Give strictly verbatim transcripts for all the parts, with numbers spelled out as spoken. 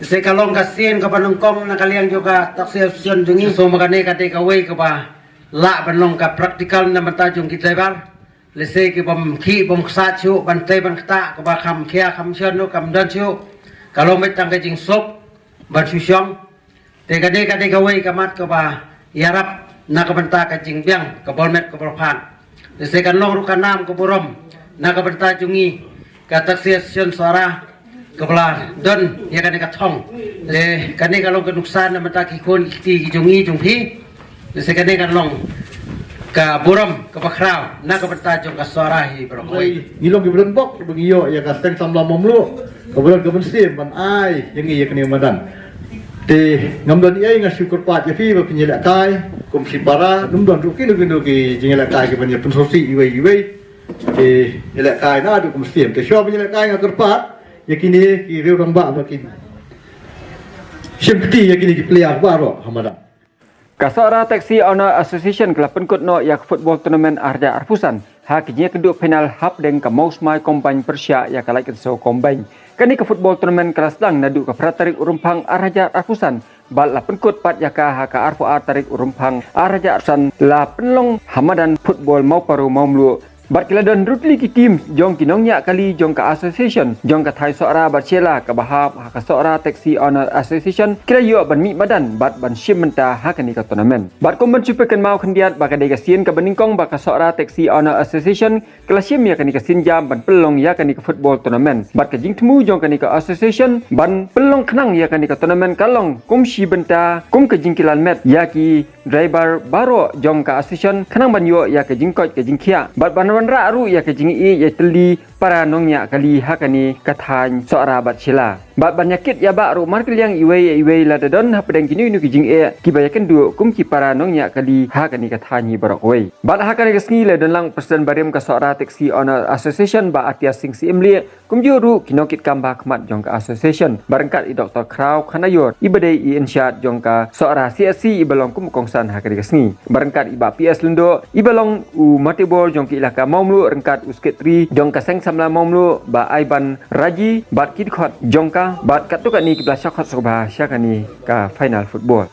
Te ka long ka sien kaba nyngkong na ka liang jong ka taxi association jong ngi. So ma kane ka dei kawei kaba lah ban long ka practical na bynta jong ki driver. Lehse ki bym khih bym ksat shuh ban tei ban ktah kaba kham khia kham shon ruh kam don shuh. Ka long beit tang ka jingsuk ban shu shong. Te ka dei ka dei kawei ka mat kaba ïarap na ka bynta ka jingbiang ka bol met ka bol phan. Lehse kan long ruh ka nam ka burom na ka bynta jong ngi ka taxi association Sohra kaba la don ïa kane ka thong. Le kane ka long ka nuksan na bynta ki khun ki kti ki jong ngi jong phi. Lehse kane kan long ka burom kaba khraw na ka bynta jong ka Sohra hi baroh kawei. Ngi long ki ba don bok ba ngi ïoh ïa ka seng samla Mawmluh kaba don ka mynsiem ban ai ïa ngi ïa kane ka madan. Te ngam don ei nga shu kyrpad ïa phi ba phin ïalehkai kum shi para, ngam don ruh kino kino ki jingïalehkai ki ban ïa pynsngewsih iwei iwei. Te ïalehkai naduh kum siem. Te shuwa ban ïalehkai nga kyrpad ïa kine ki riew rangbah ba kin shim kti ïa kine ki player baroh ha madan. Ka Sohra Taxi Owner Association ka la pynkut noh ïa ka football tournament ar hajar arphew san ha ka jingïakynduh final hapdeng ka Mawsmai Combine pyrshah ïa ka Laitkynsew Combine. Kane ka football tournament ka la sdang naduh ka phra tarik u Rymphang ar hajar arphew san bad la pynkut pat ïa ka ha ka arphew ar tarik u Rymphang ar hajar arphew san, la pynlong ha madan football Mawparu Mawmluh. Bad ki la don ruh tylli ki team jong ki nongñiah kali jong ka association jong ka thaiñ Sohra bad Shella kaba hap ha ka Sohra Taxi Owner Association ki la ïoh ban mih madan bad ban shim bynta ha kane ka tournament. Bad kum ban shu pynkynmaw khyndiat ba ka dei ka sien kaba nyngkong ba ka Sohra Taxi Owner Association ka la shim ïa kane ka sienjam ban pynlong ïa kane ka football tournament. Bad ka jingthmu jong kane ka association ban pynlong khnang ïa kane ka tournament ka long kum shi bynta kum ka jingkylliang met ïa ki driver baroh jong ka association khnang ban ïoh ïa ka jingkoit ka jingkhiah bad ban wanrah ruh ïa ka jingïeit ïa ki para nongñiah kali ha kane ka thaiñ Sohra bad Shella. Bad ban ïakit ïa ba ruh markylliang iwei ïa iwei lada don hapdeng kino kino ki jingeh kiba ïakynduh kum ki para nongñiah kali ha kane ka thaiñ hi baroh kawei. Bad ha kane ka sngi la don lang President barim ka Sohra Taxi Owner Association Bah Atia Singh Syiemlieh, kumjuh ruh ki nongkitkam ba khmat jong ka association ba ryngkat i Doktor Khraw Khanaior iba dei i in-charge jong ka Sohra C S C iba long kum u kongsan ha kane ka sngi. Ba ryngkat i Bah P S Lyngdoh iba long u matebor jong ka ilaka Mawmluh ryngkat u sekretari jong ka seng samla Mawmluh Bah Aiban Raji bad ki dkhot jong ka bad katto katne kiba la shah khot sngewbha sha kane ka final football.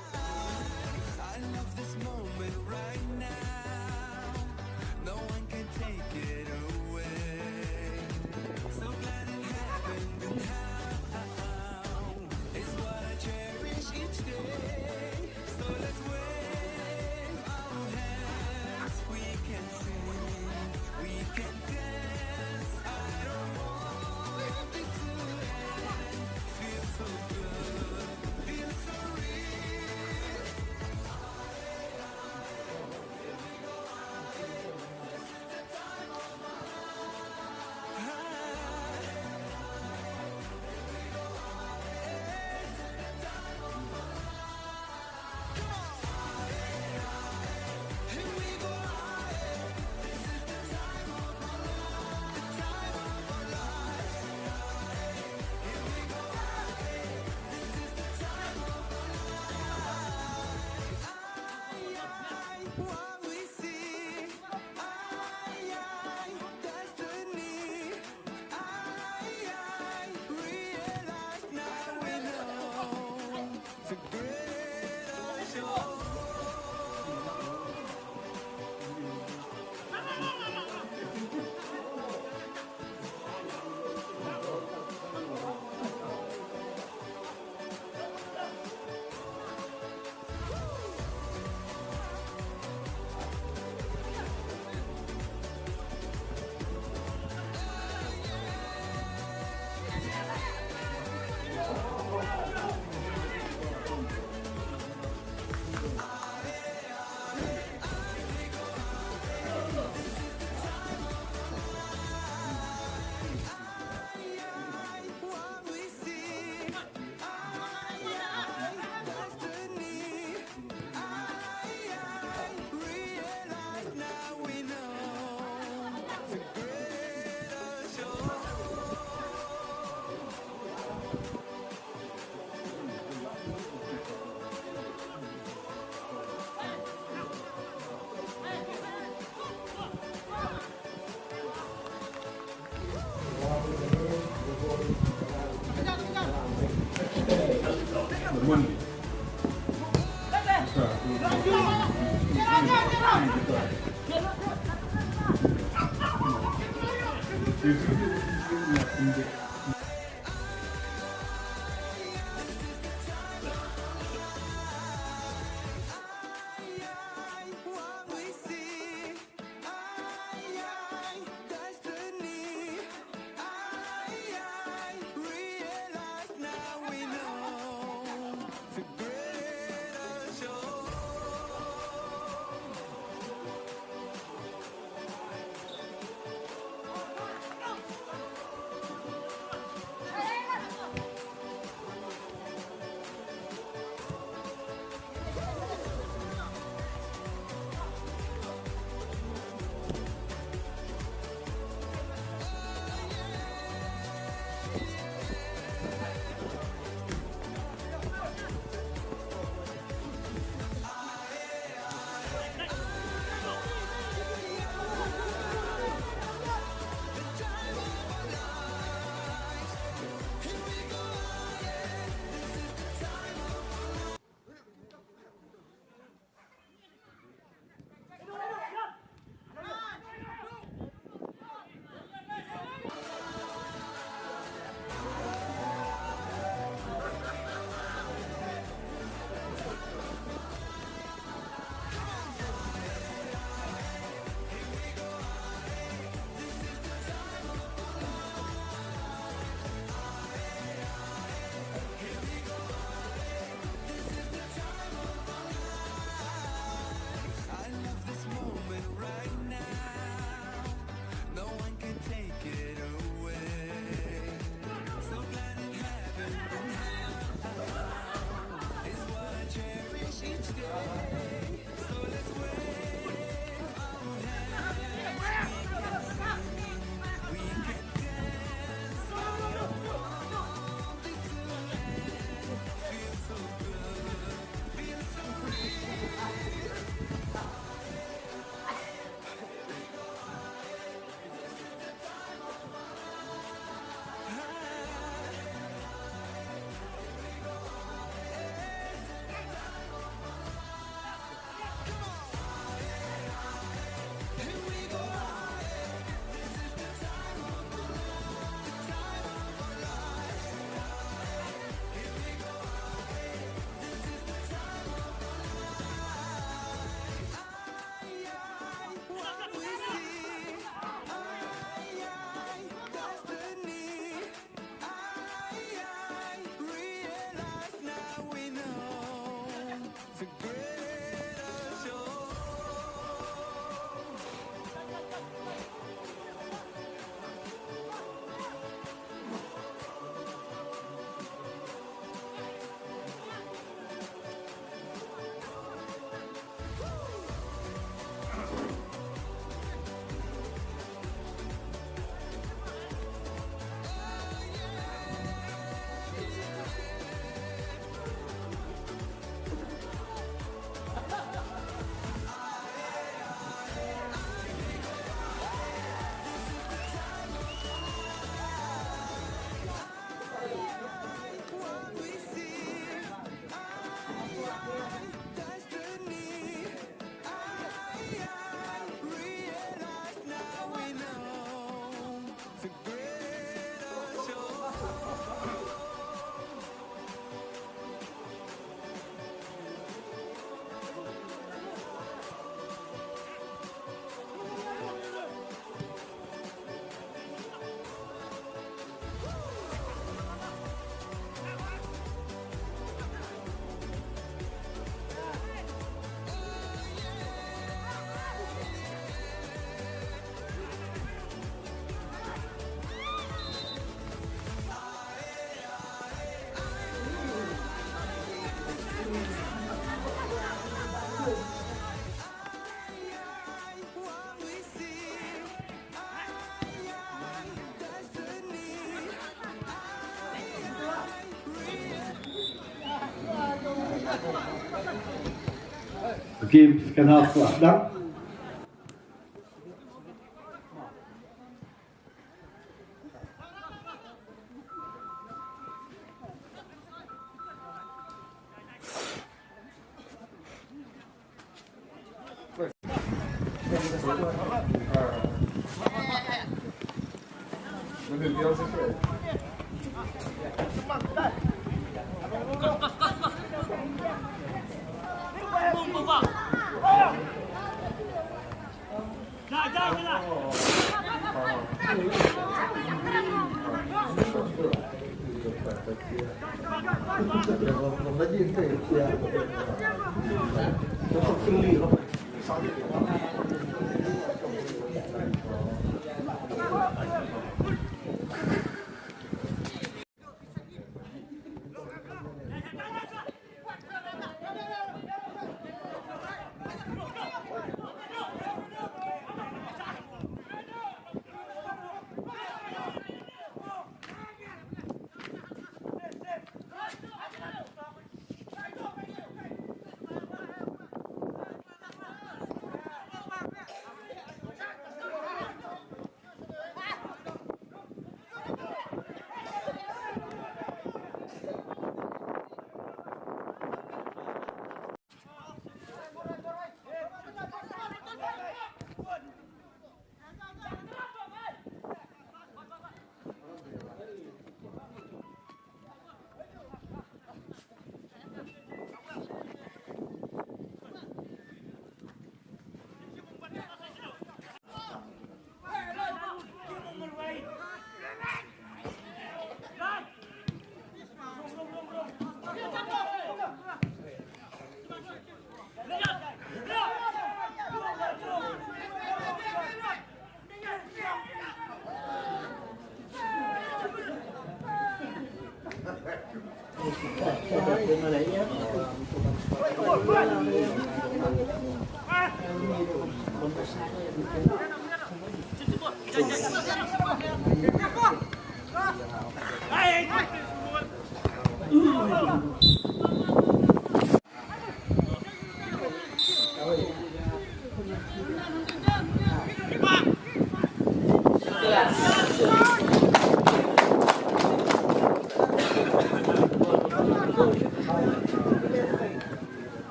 Games kan hap lah dang.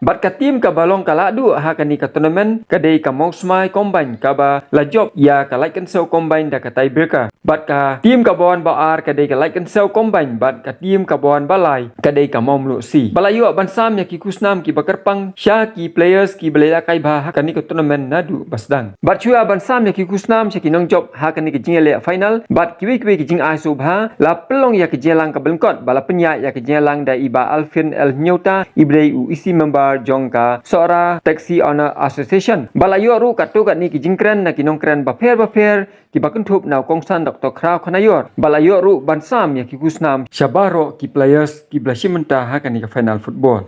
Bad ka team kaba long ka lahduh ha kane ka tournament ka dei ka Mawsmai Combine kaba la jop ïa ka Laitkynsew Combine da ka tiebreaker. Bad ka team kaba wan ba ar ka dei ka Laitkynsew Combine bad ka team kaba wan ba lai ka dei ka Mawmluh C. Ba la ïoh ban sam ïa ki khusnam kiba kyrpang sha ki players kiba la ïalehkai bha ha kane ka tournament naduh ba sdang. Bad shuwa ban sam ïa ki khusnam sha ki nongjop ha kane ka jingïaleh final bad kiwei kiwei ki jingai sngewbha, la pynlong ïa ka jingïalang kaba lyngkot ba la pynïaid ïa ka jingïalang da i Bah Alfin L Hynñiewta, iba dei u E C member jong ka Sohra Taxi Owner Association. Ba la ïoh ruh katto katne ki jingkren na ki nongkren bapher bapher kiba kynthup na u kongsan Doctor Khraw Khanaior. Ba la ïoh ruh ban sam ïa ki khusnam sha baroh ki players kiba la shim bynta ha kane ka final football.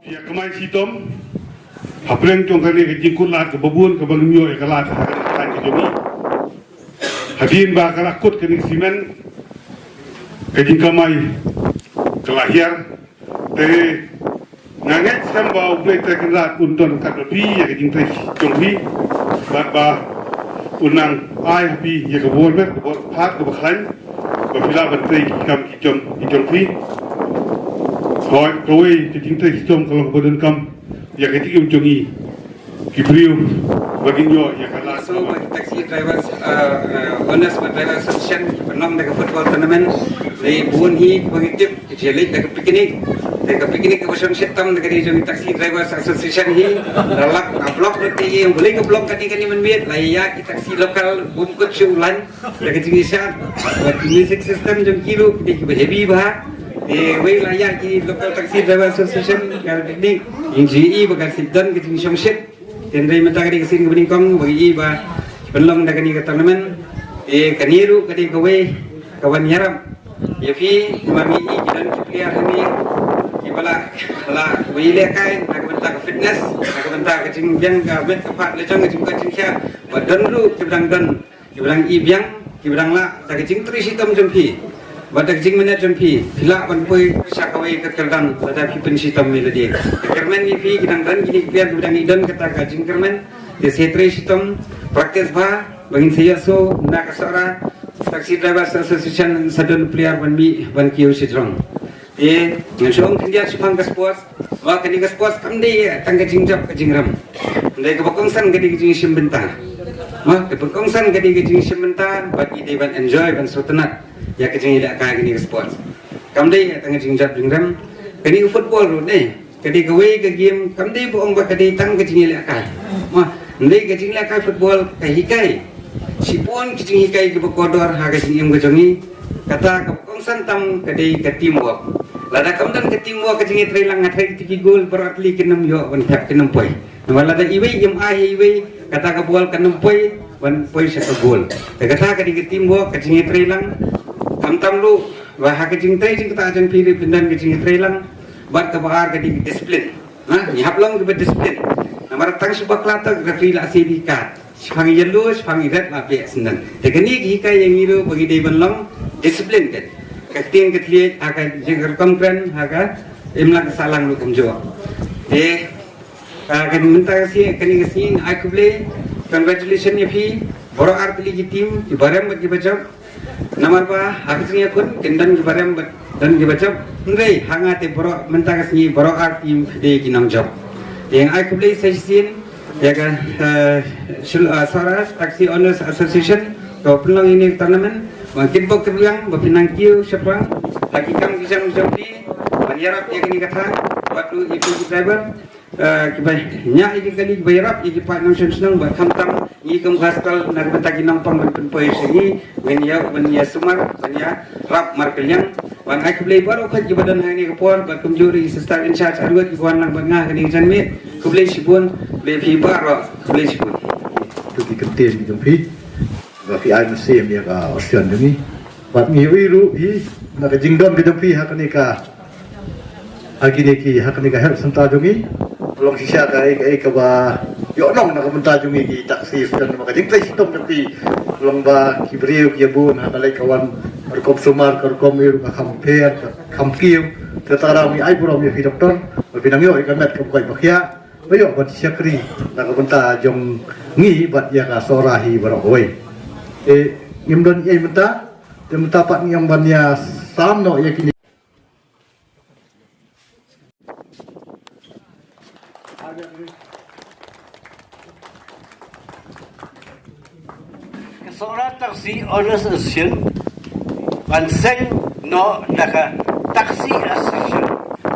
Ïa kamai shitom hapdeng jong kane ka jingkut lad kaba bun kaba ngim ïoh ïa ka lad ha kane ka jong ngi. Hadien ba ka la kut kane ka simen, ka jingkamai ka la hiar. Te nga ngeit skhem ba U Blei te kan rat un don kat ba phi ïa ka jingtrei jong phi. Bad ba un nang ai ha phi ïa ka bor met, ka bor phat, ka ba khlaiñ. Ba phi lah ban trei ki kam ki jong ki jong phi. Hoi kawei ka jingtrei ki jong ka long ba donkam ïa ka jingim jong ngi ki briew ba ngin ïoh ïa ka lad. So ba ki taxi drivers, uh, uh, owners ba driver association ki pynlong da ka football tournament. Dei bun hi ba ngi tip ki jeli da ka picnic. Da ka picnic ka ba shong shitom da ka dei jong ki taxi drivers association hi. Da lak na block ruh te ïa, ym lei ka block kane kane mynmiet la ïa ki taxi local bun kut shu lain. Ïa ka jingïasyllok bad ki music system jong ki ruh ki dei kiba heavy bha. Te wei la ïa ki local taxi driver association ka picnic. Ïa jingïohi ba ka sdang ka jingshongshit. Te hynrei mynta ka dei ka sien kaba nyngkong ba ngi ïohi ba ki pynlong da kane ka tournament. Te kane ruh ka dei kawei ka wan ïarap ïa phi, ma ngi ïohi ki don ki player hangne kiba la, la, ba ïalehkai na ka bynta ka fitness, na ka bynta ka jingbiang ka met ka phad la jong ka jingkoit jingkhiah. Ba don ruh kiba dang don kiba dang i biang, kiba dang lah da ka jingtrei shitom jong phi bad da ka jingmynnet jong phi, phi lah ban poi sha kawei ka kyrdan lada phi pynshitom ïa lade. Ka kyrmen ïa phi ki dang don kine ki player kiba dang i don kata ka jingkyrmen. Te sa trei shitom, practice bha, ba ngin sa ïohsngew na ka Sohra Taxi Drivers Association sa don player ban mih ban kiew shajrong. Te ngan shu ong khyndiat shaphang ka sports. Wa kane ka sports kam dei tang ka jingjop ka jingrem. Dei kaba kongsan ka dei ka jingshim bynta. Wa kaba kongsan ka dei ka jingshim bynta bad i dei ban enjoy ban sngewtynnat ïa ka jingïalehkai kane ka sports. Kam dei tang ka jingjop jingrem. Kane ka football ruh dei ka dei kawei ka game kam dei ba ong ba ka dei tang ka jingïalehkai. Wa dei ka jingïalehkai football ka hikai shibun ki jinghikai kiba kordor ha ka jingim ka jong ngi. Kata ka kongsan tam ka dei ka teamwork. Lada kam don ka teamwork ka jingïatreilang, nga tharai kito ki goal baroh tylli kin ym ïoh ban thep, kin ym poi. Namar lada iwei im ai ha iwei, kata ka bol kan ym poi ban poi sha ka goal. Te kata ka dei ka teamwork, ka jingïatreilang. Khamtam ruh ba ha ka jingtrei jingktah jong phi ruh phin don ka jingïatreilang. Bad kaba ar ka dei ka discipline. Ha, ngi hap long kiba discipline. Namar tang shu bakla tang referee la sei dei card. Shaphang yellow, shaphang red la beh shen. Te kane ka hikai ïa ngi ruh ba ngi dei ban long discipline te. Ka ktien ka thylliej ha ka jingkyrkhu kren ha ka imlang ka sahlang ruh kumjuh. Te, ah, kane mynta ka sngi, kane ka sngi ai khublei, congratulations ïa phi baroh ar tylli ki team, kiba rem bad kiba jop. Namar ba ha ka jingïakhun kin don kiba rem bad don kiba jop. Hynrei ha nga te baroh mynta ka sngi baroh ar team dei ki nongjop. Te ai khublei sa shisien ïa ka, eh, Sohra Taxi Owners Association ka pynlong ïa kane ka tournament. Ba kit bok kit biang ba phin nang kiew shaphrang ha ki kam ki jam jong phi ban ïarap ïa kane ka thaiñ. Bad ruh ïa ki driver, eh, kiba ñiah ïa ki kali, kiba ïarap ïa ki paid nongshong shnong, bad khamtam ngi kum ka Hostel na ka bynta ki nongpang ban pynpoi sha ngi, ngin ïa, ban ïa sumar, ban ïarap markylliang. Wan ai khublei baroh khoit kiba don ha kane ka por, bad kumjuh ruh i Sister in charge arngut kiba wan lang bad nga ha kane ka janmiet. Khublei shibun, khublei phi baroh, khublei shibun. Tu ki kyntien ki jong phi. Ba phi ai mynsiem ïa ka orsion jong ngi. Bad ngi ïohi ruh phi na ka jingdon ka jong phi ha kane ka, ha kine ki, ha kane ka health centre jong ngi. Long shisha kaei kaei kaba ïoh nong na ka bynta jong ngi ki taxi stand, ba ka jingtrei shitom jong phi. Long ba ki briew ki ïa bun ha ka leit ka wan, ka rukom sumar, ka rukom ïa ruh ka kham pher, ka kham kiew. Te tang ngi ai burom ïa phi doktor ba phi nang ïoh ïa ka met kaba koit ba khiah. Ba ïoh ban shakri na ka bynta jong ngi bad ïa ka Sohra hi baroh kawei. Te ngim don ei mynta, te mynta pat ngi ong ban ïa sam noh ïa kine. Ka Sohra Taxi Owners Association ban seng noh da ka Taxi Association.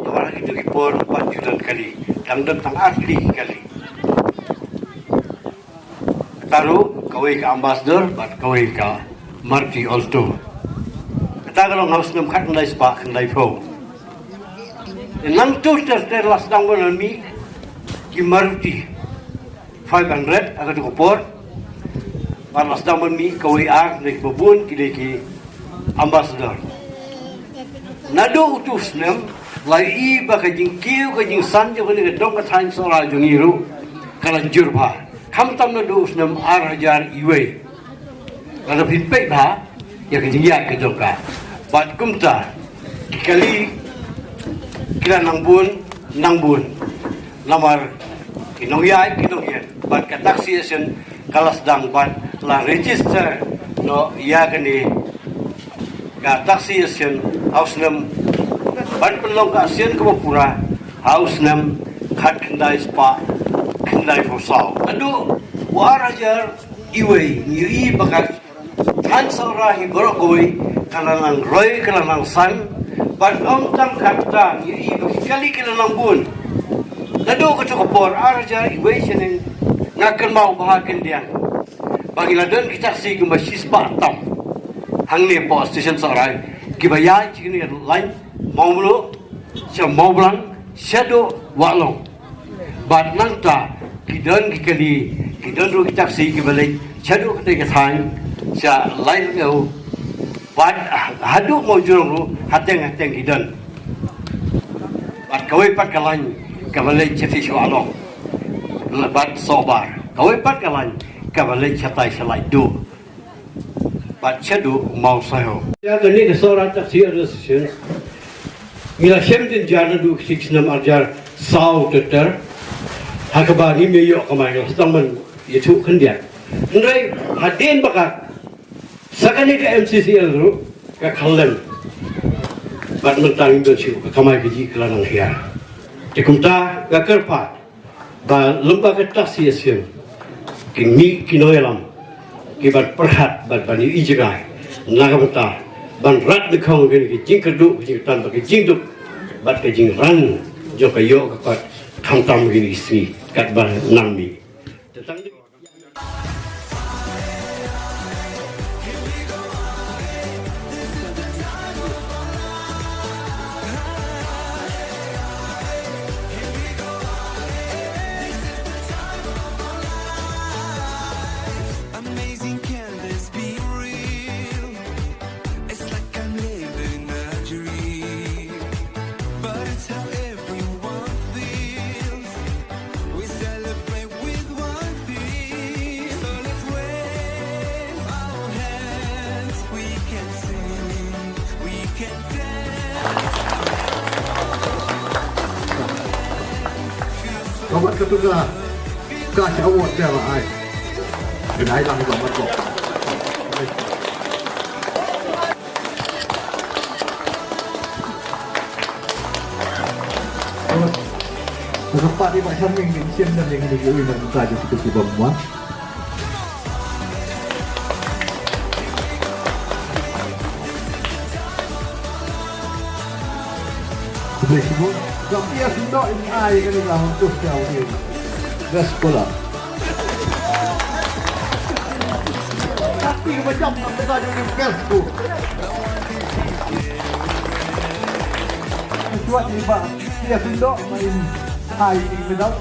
Namar ha kito ki por pat ju don kali, dang don tang ar tylli ki kali. Taro, kawei ka Ambassador, bad kawei ka Maruti Alto. Kata ka long ha u snem khatkhyndai spah khyndaiphew. Nangta ter ter la sdang ban mih ki Maruti five hundred ha kata ka por. Bad la sdang ban mih kawei ar ne kiba bun ki dei ki Ambassador. Naduh utu u snem la ïohi ba ka jingkiew ka jingsan jong kane ka dong ka thaiñ Sohra jong ngi ruh ka la jur bha. Khamtam naduh u snem ar hajar iwei. Lada phin peit bha ïa ka jingïaid ka jong ka. Bad kumta ki kali ki la nang bun nang bun. Namar ki nongïaid ki nongïaid bad ka taxi station ka la sdang bad la register noh ïa kane ka taxi station ha u snem, ban pynlong ka station kaba pura ha u snem khatkhyndai spah khyndaiphew saw. Naduh u ar hajar iwei ngi ïohi ba ka thaiñ Sohra hi baroh kawei ka la nang roi ka la nang san. Bad ym tang kata ngi ïohi ba ki kali ki la nang bun. Naduh kata ka por ar hajar iwei shaneng nga kynmaw bha khyndiat ba ngi la don ki taxi kumba shispah tam hangne hapoh station Sohra kiba ïaid sha kine ki lain Mawmluh, sha Mawblang, shaduh Wahlong. Bad nangta ki don ki kali, ki don ruh ki taxi kiba leit shaduh kata ka thaiñ sha Laitngew. Bad haduh Mawjrong ruh hateng hateng ki don. Bad kawei pat ka lain kaba leit sha Wahlong bad Sohbar. Kawei pat ka lain kaba leit shatai sha Laitduh bad shaduh Mawsaihaw. Ïa kane ka Sohra Taxi Association ngi la shem jynjar naduh ki snem ar hajar saw ter ter. Ha kaba ngim ïoh kamai, ngi la sdang ban ïathuh khyndiat. Hynrei hadien ba ka sa kane ka M C C L ruh ka khyllem. Bad mynta ngim don shuh ka kamai kajih ka la nang hiar. Te kumta nga kyrpad ba lem bad ka taxi station ki mih ki nongïalam ki ban pyrkhat bad ban ïohi jngai na ka bynta ban rat lyngkhong kine ki jingkyrduh ki jingkyrtan bad ki jingduk bad ki jingrang jong ka ïoh ka kot khamtam kine ki sngi katba nang mih. Te tang Amazing, can this be real? It's like I'm living a dream. But it's how everyone feels. We celebrate with one thing. So let's wave our hands. We can sing, we can dance. Ka mat ka tu ka, ka sha award ka ba ai. Ka dai lang ka mat ko. Ka pat i ba shan ming ming sien dan yang ni ui nang ta ju tu ki bam wa. Khublei shibun. Ka pia sendok in ai ka ni ka hong kus ka ni. Best pula. Tapi macam apa saja ni best tu. Tuat ni ba pia sendok main ai ni medal.